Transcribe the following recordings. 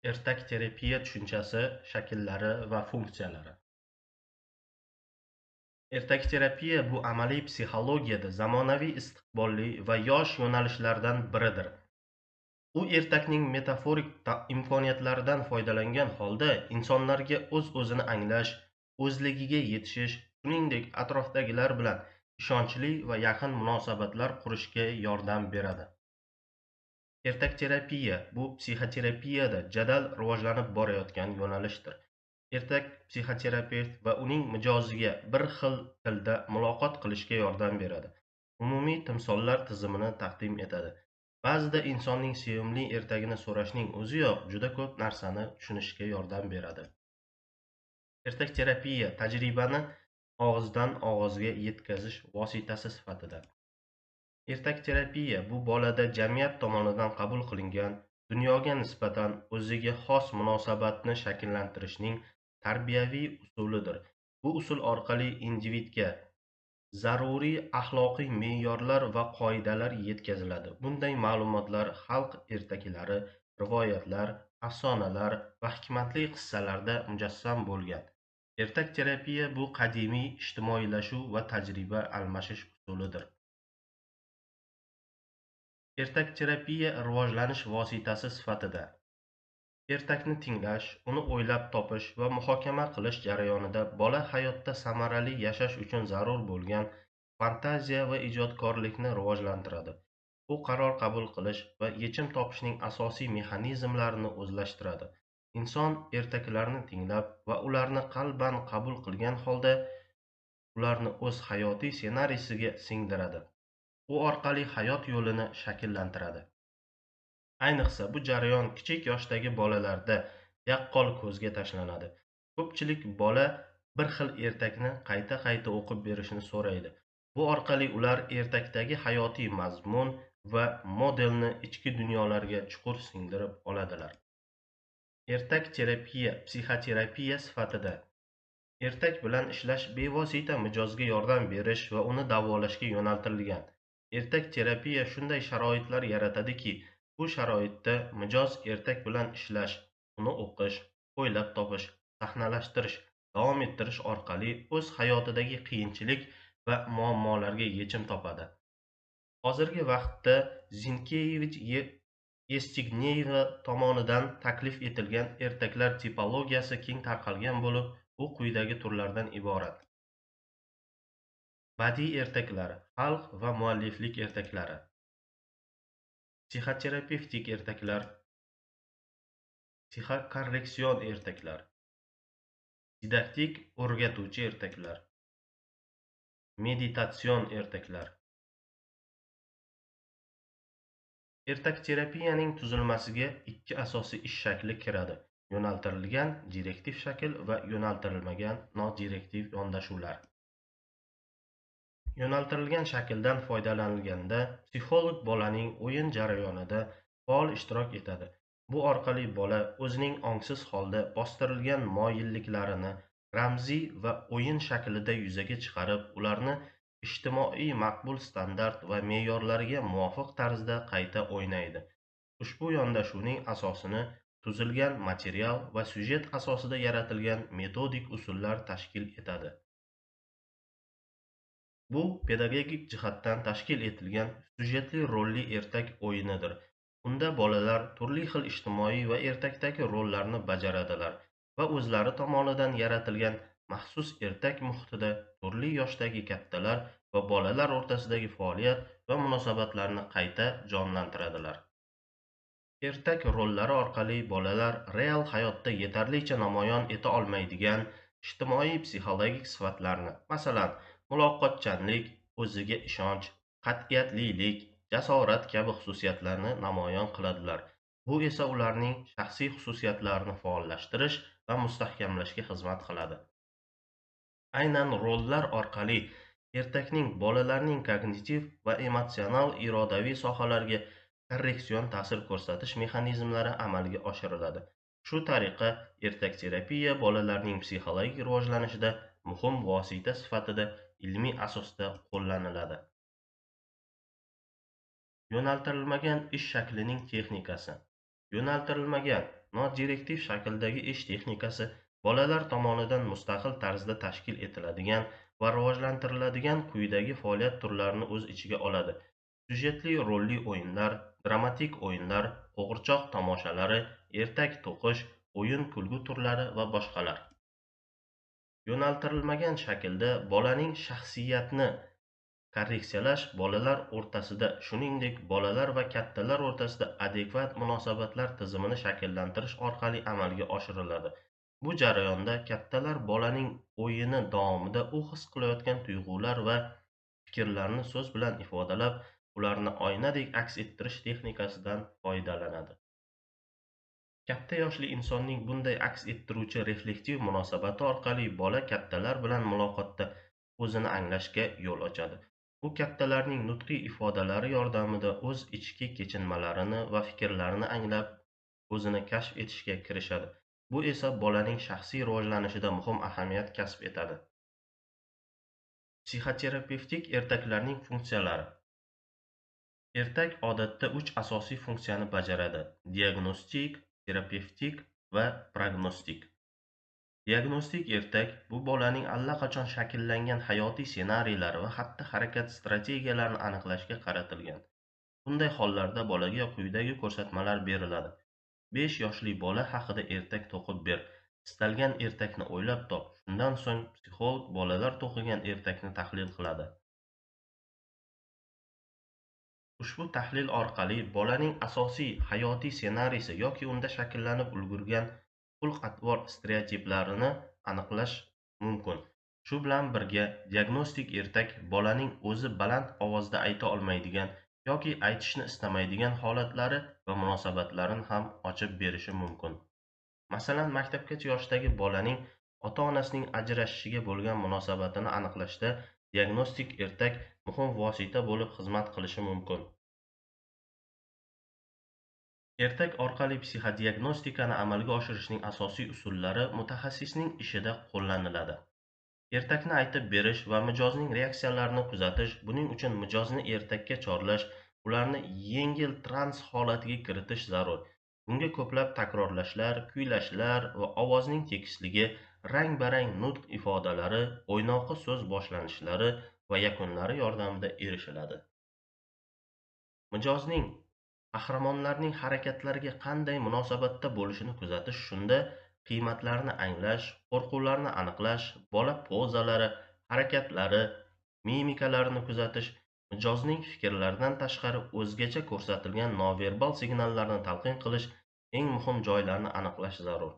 Ertak terapiya tushunchasi, shakllari va funksiyalari. Ertak terapiya bu amaliy psixologiyada zamonaviy, istiqbolli va yosh yo'nalishlardan biridir. U ertakning metaforik imkoniyatlaridan foydalangan holda insonlarga o'z-o'zini anglash, o'zligiga yetishish, shuningdek atrofdagilar bilan ishonchli va yaqin munosabatlar qurishga yordam beradi. Ertak terapiya bu psixoterapiyada jadal rivojlanib borayotgan yo'nalishdir. Ertak psixoterapevt va uning mijoziga bir xil tilda muloqot qilishga yordam beradi. Umumiy timsollar tizimini taqdim etadi. Ba'zida insonning sevimli ertagini so'rashning o'ziyoq juda ko'p narsani tushunishga yordam beradi. Ertak terapiya tajribani og'izdan og'izga yetkazish vositasi sifatida. Ertak terapiya bu bolada jamiyat tomonidan qabul qilingan dunyoga nisbatan o'ziga xos munosabatni shakllantirishning tarbiyaviy usulidir. Bu usul orqali individga zaruriy axloqiy me'yorlar va qoidalar yetkaziladi. Bunday ma'lumotlar xalq ertaklari, rivoyatlar, afsonalar va hikmatli qissalarda mujassam bo'lgan. Ertak terapiya bu qadimiy ijtimoiylashuv va tajriba almashish usulidir. Ertak terapiya rivojlanish vositasi sifatida. Ertakni tinglash, uni o'ylab topish va muhokama qilish jarayonida bola hayotda samarali yashash uchun zarur bo'lgan fantaziya va ijodkorlikni rivojlantiradi. U qaror qabul qilish va yechim topishning asosiy mexanizmlarini o'zlashtiradi. Inson ertaklarni tinglab va ularni qalban qabul qilgan holda ularni o'z hayotiy ssenariysiga singdiradi. U orqali hayot yo'lini shakllantiradi. Ayniqsa bu jarayon kichik yoshdagi bolalarda yaqqol ko'zga tashlanadi. Ko'pchilik bola bir xil ertakni qayta-qayta o'qib berishini so'raydi. Bu orqali ular ertakdagi hayotiy mazmun va modelni ichki dunyolarga chuqur singdirib oladilar. Ertak terapiya psixoterapiya sifatida. Ertak bilan ishlash bevosita mijozga yordam berish va uni davolashga yo'naltirilgan. Ertak terapiya shunday sharoitlar yaratadiki, bu sharoitda mijoz ertak bilan ishlash, uni o'qish, o'ylab topish, sahnalashtirish, davom ettirish orqali o'z hayotidagi qiyinchilik va muammolarga yechim topadi. Hozirgi vaqtda Zinkevich Yevstigneyeva tomonidan taklif etilgan ertaklar tipologiyasi keng tarqalgan bo'lib, u quyidagi turlardan iborat. Badiiy ertaklar, xalq va mualliflik ertaklari, psixoterapevtik ertaklar, psixokorreksion ertaklar, didaktik o'rgatuvchi ertaklar, meditatsion ertaklar. Ertak terapiyaning tuzilmasiga ikki asosiy ish shakli kiradi: yo'naltirilgan direktiv shakl va yo'naltirilmagan nodirektiv yondashuvlar. Yo'naltirilgan shakldan foydalanilganda psixolog bolaning o'yin jarayonida faol ishtirok etadi. Bu orqali bola o'zining ongsiz holda bostirilgan moyilliklarini ramziy va o'yin shaklida yuzaga chiqarib, ularni ijtimoiy maqbul standart va me'yorlarga muvofiq tarzda qayta o'ynaydi. Ushbu yondashuvning asosini tuzilgan material va syujet asosida yaratilgan metodik usullar tashkil etadi. Bu pedagogik jihatdan tashkil etilgan syujetli rolli ertak o'yinidir. Unda bolalar turli xil ijtimoiy va ertakdagi rollarni bajaradilar va o'zlari tomonidan yaratilgan maxsus ertak muhitida turli yoshdagi kattalar va bolalar o'rtasidagi faoliyat va munosabatlarni qayta jonlantiradilar. Ertak rollari orqali bolalar real hayotda yetarlicha namoyon eta olmaydigan ijtimoiy psixologik sifatlarni, masalan, muloqotchanlik, o'ziga ishonch, qat'iyatlilik, jasorat kabi xususiyatlarni namoyon qiladilar. Bu esa ularning shaxsiy xususiyatlarini faollashtirish va mustahkamlashga xizmat qiladi. Aynan rollar orqali ertakning bolalarning kognitiv va emotsional irodaviy sohalarga korreksion ta'sir ko'rsatish mexanizmlari amalga oshiriladi. Shu tariqa ertak terapiya bolalarning psixologik rivojlanishida muhim vosita sifatida ilmiy asosda qo'llaniladi. Yo'naltirilmagan ish shaklining texnikasi. Yo'naltirilmagan, nodirektiv shakldagi ish texnikasi bolalar tomonidan mustaqil tarzda tashkil etiladigan va rivojlantiriladigan quyidagi faoliyat turlarini o'z ichiga oladi: syujetli rolli o'yinlar, dramatik o'yinlar, qo'g'irchoq tomoshalari, ertak to'qish, o'yin kulgu turlari va boshqalar. Yo'naltirilmagan shaklda bolaning shaxsiyatini korreksiyalash bolalar o'rtasida, shuningdek, bolalar va kattalar o'rtasida adekvat munosabatlar tizimini shakllantirish orqali amalga oshiriladi. Bu jarayonda kattalar bolaning o'yini davomida u his qilayotgan tuyg'ular va fikrlarni so'z bilan ifodalab, ularni oynadek aks ettirish texnikasidan foydalanadi. Katta yoshli insonning bunday aks ettiruvchi reflektiv munosabati orqali bola kattalar bilan muloqotda o'zini anglashga yo'l ochadi. U kattalarning nutqiy ifodalari yordamida o'z ichki kechinmalarini va fikrlarini anglab, o'zini kashf etishga kirishadi. Bu esa bolaning shaxsiy rivojlanishida muhim ahamiyat kasb etadi. Psixoterapevtik ertaklarning funksiyalari. Ertak odatda 3 asosiy funksiyani bajaradi: diagnostik, terapevtik va prognostik. Diagnostik ertak bu bolaning allaqachon shakllangan hayotiy ssenariylari va xatti-harakat strategiyalarini aniqlashga qaratilgan. Bunday hollarda bolaga quyidagi ko'rsatmalar beriladi. 5 yoshli bola haqida ertak to'qib ber. Istalgan ertakni o'ylab top. Shundan so'ng psixolog bolalar to'qigan ertakni tahlil qiladi. Ushbu tahlil orqali bolaning asosiy hayotiy ssenariysi yoki unda shakllanib ulgurgan xulq-atvor stereotiplarini aniqlash mumkin. Shu bilan birga diagnostik ertak bolaning o'zi baland ovozda ayta olmaydigan yoki aytishni istamaydigan holatlari va munosabatlarini ham ochib berishi mumkin. Masalan, maktabgacha yoshdagi bolaning ota-onasining ajrashishiga bo'lgan munosabatini aniqlashda diagnostik ertak muhim vosita bo'lib xizmat qilishi mumkin. Ertak orqali psixodiagnostikani amalga oshirishning asosiy usullari mutaxassisning ishida qo'llaniladi. Ertakni aytib berish va mijozning reaksiyalarini kuzatish, buning uchun mijozni ertakka chorlash, ularni yengil trans holatiga kiritish zarur. Bunga ko'plab takrorlashlar, kuylashlar va ovozning tekisligi, rang-barang nutq ifodalari, o'ynoqi so'z boshlanishlari va yakunlari yordamida erishiladi. Mijozning qahramonlarning harakatlariga qanday munosabatda bo'lishini kuzatish, shunda qiymatlarni anglash, qo'rquvlarni aniqlash, bola pozalari, harakatlari, mimikalarini kuzatish, mijozning fikrlaridan tashqari o'zgacha ko'rsatilgan noverbal signallarni talqin qilish eng muhim joylarni aniqlash zarur.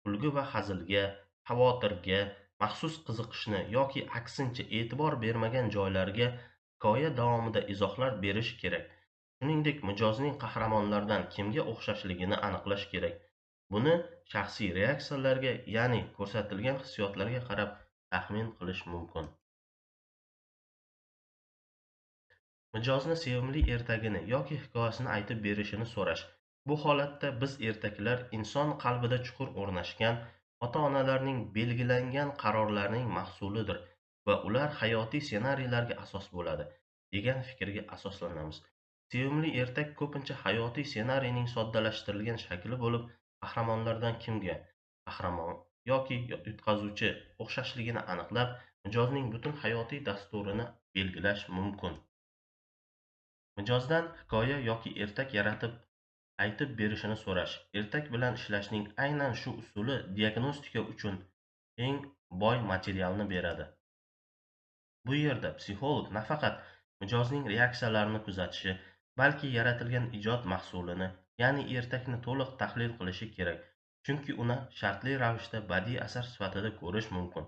Kulgi va hazilga, xavotirga, maxsus qiziqishni yoki aksincha e'tibor bermagan joylarga hikoya davomida izohlar berish kerak. Shuningdek, mijozning qahramonlardan kimga o'xshashligini aniqlash kerak. Buni shaxsiy reaksiyalarga, ya'ni ko'rsatilgan hissiyotlarga qarab taxmin qilish mumkin. Mijozni sevimli ertagini yoki hikoyasini aytib berishini so'rash. Bu holatda biz ertaklar inson qalbida chuqur o'rnashgan, ota-onalarning belgilangan qarorlarining mahsulidir va ular hayotiy ssenariylarga asos bo'ladi degan fikrga asoslanamiz. Sevimli ertak ko'pincha hayotiy ssenariyning soddalashtirilgan shakli bo'lib, qahramonlardan kimga qahramon yoki yutqazuvchi o'xshashligini aniqlab, mijozning butun hayotiy dasturini belgilash mumkin. Mijozdan hikoya yoki ertak yaratib aytib berishini so'rash. Ertak bilan ishlashning aynan shu usuli diagnostika uchun eng boy materialni beradi. Bu yerda psixolog nafaqat mijozning reaksiyalarini kuzatishi, balki yaratilgan ijod mahsulini, ya'ni ertakni to'liq tahlil qilishi kerak. Chunki uni shartli ravishda badiiy asar sifatida ko'rish mumkin.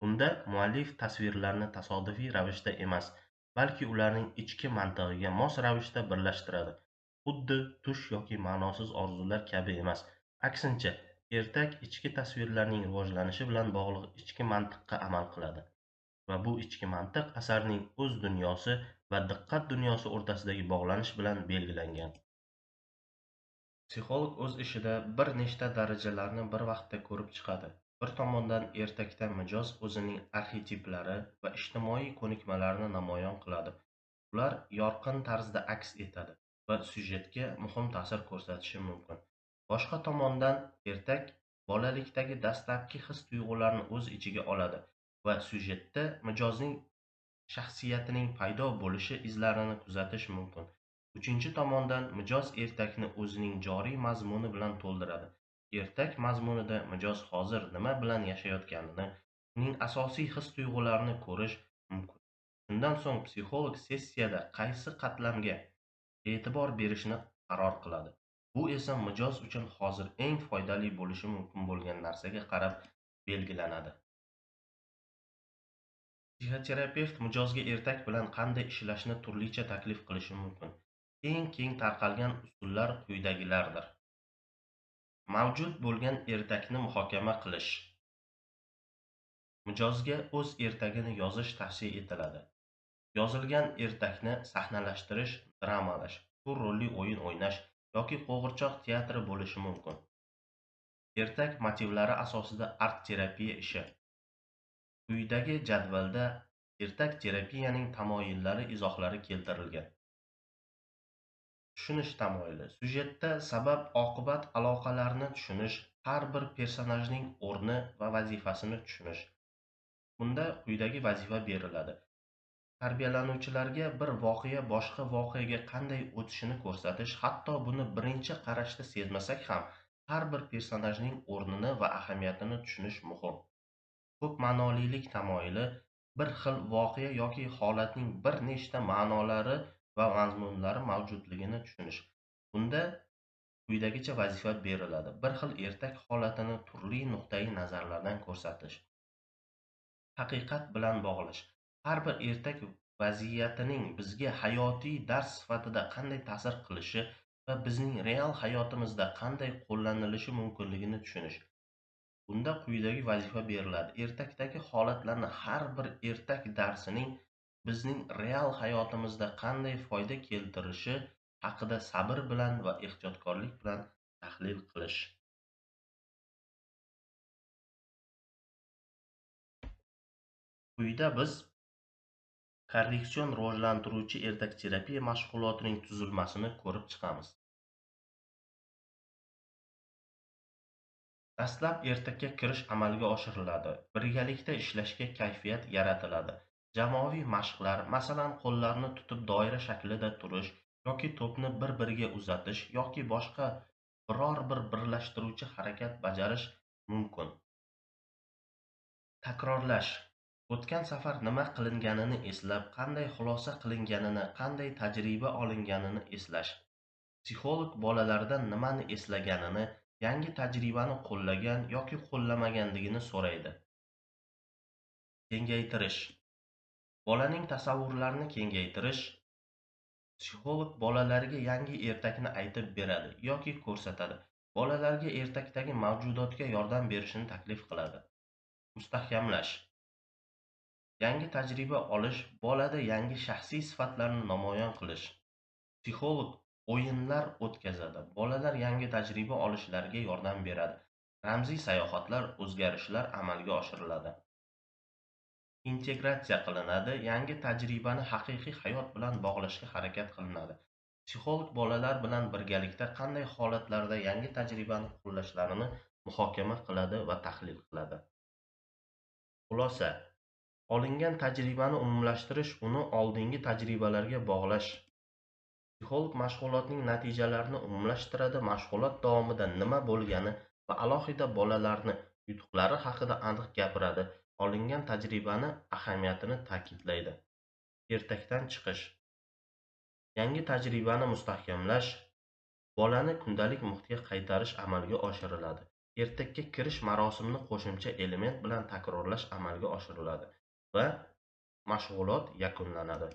Unda muallif tasvirlarni tasodifiy ravishda emas, balki ularning ichki mantig'iga mos ravishda birlashtiradi. Xuddi tush yoki ma'nosiz orzular kabi emas. Aksincha, ertak ichki tasvirlarning rivojlanishi bilan bog'liq ichki mantiqqa amal qiladi. Va bu ichki mantiq asarning o'z dunyosi va diqqat dunyosi o'rtasidagi bog'lanish bilan belgilangan. Psixolog o'z ishida bir nechta darajalarni bir vaqtda ko'rib chiqadi. Bir tomondan ertakda mijoz o'zining arxetiplari va ijtimoiy ko'nikmalarini namoyon qiladi. Ular yorqin tarzda aks etadi va syujetga muhim ta'sir ko'rsatishi mumkin. Boshqa tomondan, ertak bolalikdagi dastlabki his-tuyg'ularni o'z ichiga oladi va syujetda mijozning shaxsiyatining paydo bo'lishi izlarini kuzatish mumkin. Uchinchi tomondan, mijoz ertakni o'zining joriy mazmuni bilan to'ldiradi. Ertak mazmunida mijoz hozir nima bilan yashayotganini, uning asosiy his-tuyg'ularini ko'rish mumkin. Shundan so'ng psixolog sessiyada qaysi qatlamga e'tibor berishni qaror qiladi. Bu esa mijoz uchun hozir eng foydali bo'lishi mumkin bo'lgan narsaga qarab belgilanadi. Psixoterapevt mijozga ertak bilan qanday ishlashni turlicha taklif qilishi mumkin. Eng keng tarqalgan usullar quyidagilardir. Mavjud bo'lgan ertakni muhokama qilish. Mijozga o'z ertagini yozish tavsiya etiladi. Yozilgan ertakni sahnalashtirish, dramalash, bu rolli o'yin o'ynash yoki qo'g'irchoq teatri bo'lishi mumkin. Ertak motivlari asosida art-terapiya ishi. Quyidagi jadvalda ertak terapiyaning tamoyillari izohlari keltirilgan. Tushunish tamoyili. Syujetda sabab-oqibat aloqalarini tushunish, har bir personajning o'rni va vazifasini tushunish. Bunda quyidagi vazifa beriladi. Tarbiyalanuvchilarga bir voqea boshqa voqeaga qanday o'tishini ko'rsatish, hatto buni birinchi qarashda sezmasak ham, har bir personajning o'rnini va ahamiyatini tushunish muhim. Ko'p ma'nolilik tamoyili bir xil voqea yoki holatning bir nechta ma'nolari va mazmunlari mavjudligini tushunish. Bunda quyidagicha vazifa beriladi. Bir xil ertak holatini turli nuqtai nazarlardan ko'rsatish. Haqiqat bilan bog'lash. Har bir ertak vaziyatining bizga hayotiy dars sifatida qanday ta'sir qilishi va bizning real hayotimizda qanday qo'llanilishi mumkinligini tushunish. Bunda quyidagi vazifa beriladi. Ertakdagi holatlarni har bir ertak darsining bizning real hayotimizda qanday foyda keltirishi haqida sabr bilan va ehtiyotkorlik bilan tahlil qilish. Quyida biz korreksion rivojlantiruvchi ertak terapiya mashg'ulotining tuzilmasini ko'rib chiqamiz. Dastlab ertakka kirish amalga oshiriladi. Birgalikda ishlashga kayfiyat yaratiladi. Jamoaviy mashqlar, masalan, qo'llarni tutib doira shaklida turish yoki to'pni bir-biriga uzatish yoki boshqa biror bir birlashtiruvchi harakat bajarish mumkin. Takrorlash. O'tgan safar nima qilinganini eslab, qanday xulosa qilinganini, qanday tajriba olinganini eslash. Psixolog bolalardan nimani eslaganini, yangi tajribani qo'llagan yoki qo'llamaganligini so'raydi. Kengaytirish. Bolaning tasavvurlarini kengaytirish. Psixolog bolalarga yangi ertakni aytib beradi yoki ko'rsatadi. Bolalarga ertakdagi mavjudotga yordam berishini taklif qiladi. Mustahkamlash. Yangi tajriba olish, bolada yangi shaxsiy sifatlarni namoyon qilish. Psixolog o'yinlar o'tkazadi. Bolalar yangi tajriba olishlariga yordam beradi. Ramziy sayohatlar, o'zgarishlar amalga oshiriladi. Integratsiya qilinadi, yangi tajribani haqiqiy hayot bilan bog'lashga harakat qilinadi. Psixolog bolalar bilan birgalikda qanday holatlarda yangi tajribani qo'llashlarini muhokama qiladi va tahlil qiladi. Xulosa. Olingan tajribani umumlashtirish, uni oldingi tajribalarga bog'lash. Psixolog mashg'ulotning natijalarini umumlashtiradi, mashg'ulot davomida nima bo'lgani va alohida bolalarni yutuqlari haqida aniq gapiradi, olingan tajribani ahamiyatini ta'kidlaydi. Ertakdan chiqish. Yangi tajribani mustahkamlash, bolani kundalik muhitga qaytarish amalga oshiriladi. Ertakka kirish marosimini qo'shimcha element bilan takrorlash amalga oshiriladi va mashg'ulot yakunlanadi.